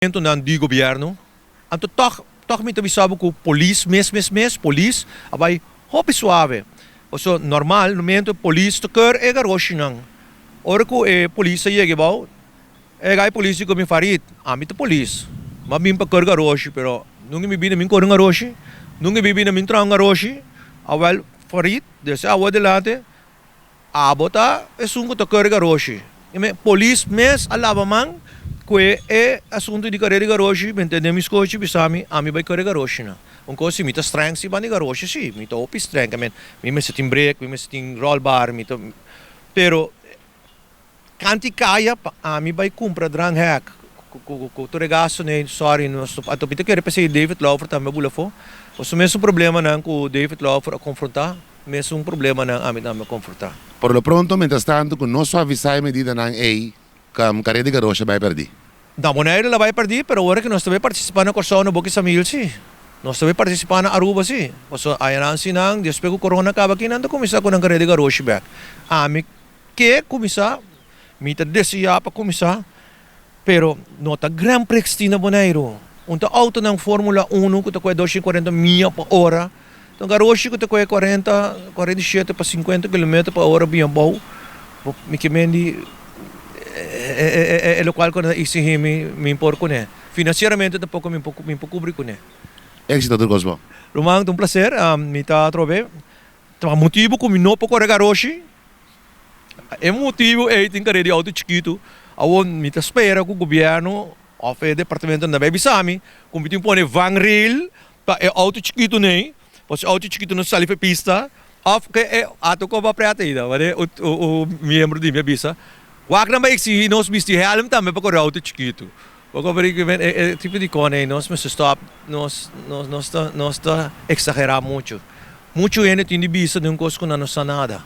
Nan di gobièrnu, anto tòg tòg mi ta bisa bo ku polis mes mes mes polis a bai hopi suave. Pasobra normal momento polis ta keur e garoshinan. Ora ku e polis a yega abou, e gai polis di ku mi, "Farid, ami ta polis. Mi a bin pa keur garoshi, pero nunka mi bini mi kore un garoshi, nunka mi bini mi traha un garoshi. Awèl, Farid, desde awo adelante abo ta esun ku ta kore garoshi." Polis mes a laba man ku e asuntu di kore di garoshi, mi tende mi skochi bisa mi, ami bai kore garoshi nan. Un kos si mi ta streng si ban di garoshi si, mi ta hopi streng, mi mester tin brek, mi mester tin roll bar, mi ta, pero kanti kaya pa ami bai kumpra dranghek ku tur e gastu nei, sorry, nos anto mi ta kere p'esei David Lauffer tambe a bula afó, pasobra mesun problemanan ku David Lauffer a konfrontá, mesun problemanan ami tambe a konfrontá. Por lo pronto, mientras tanto ku no suavisá e medidanan ei, kareda di garoshi a bai pèrdí. Na Boneiru el a bai pèrdí, pero ora ku nos ta bai partisipá na Kòrsou na Boki Samil sí. Nos ta bai partisipá na Aruba sí. Pasobra ayanan si nan, despues ku korona kaba aki, nan ta kuminsá ku nan kareda di garoshi bèk. Ami ke kuminsá, mi ta deseá pa kuminsá, pero no ta Grand Prix tin na Boneiru. Un ta outonan Formula Uno ku ta kohe 240 mia pa ora. Ta un garoshi ku ta kohe 40, 47 pa 50 kilometer pa ora bien abou. Mi ke men di e lokual ku nan ta eksigí mi, mi por kuné. Finansieramente tampoko mi por kubri kuné. Éxito tur kos bon. Ruman, ta un plaser. Mi ta atrobe. Ta motibu ku mi no por kore garoshi. E motibu ei tin kare di outo chikitu. Awor mi ta spera ku gobièrnu òf e departamentonan ta bai bisa mi ku mi tin pone vangrail pa e outo chikitu nei, pasobra e outo chikitu no sali pa e pista. Òf ke e ato ku a prèt ei ta, manera un miembro di mi a bisa, wak nan bai eksihí nos bisti hèlm tambe pa kore outo chikitu. Bo koper e tipo di kos ei nos mester stòp, nos nos ta nos ta eksagerá muchu. Muchu hende tin di bisa den un kos ku nan no sa nada.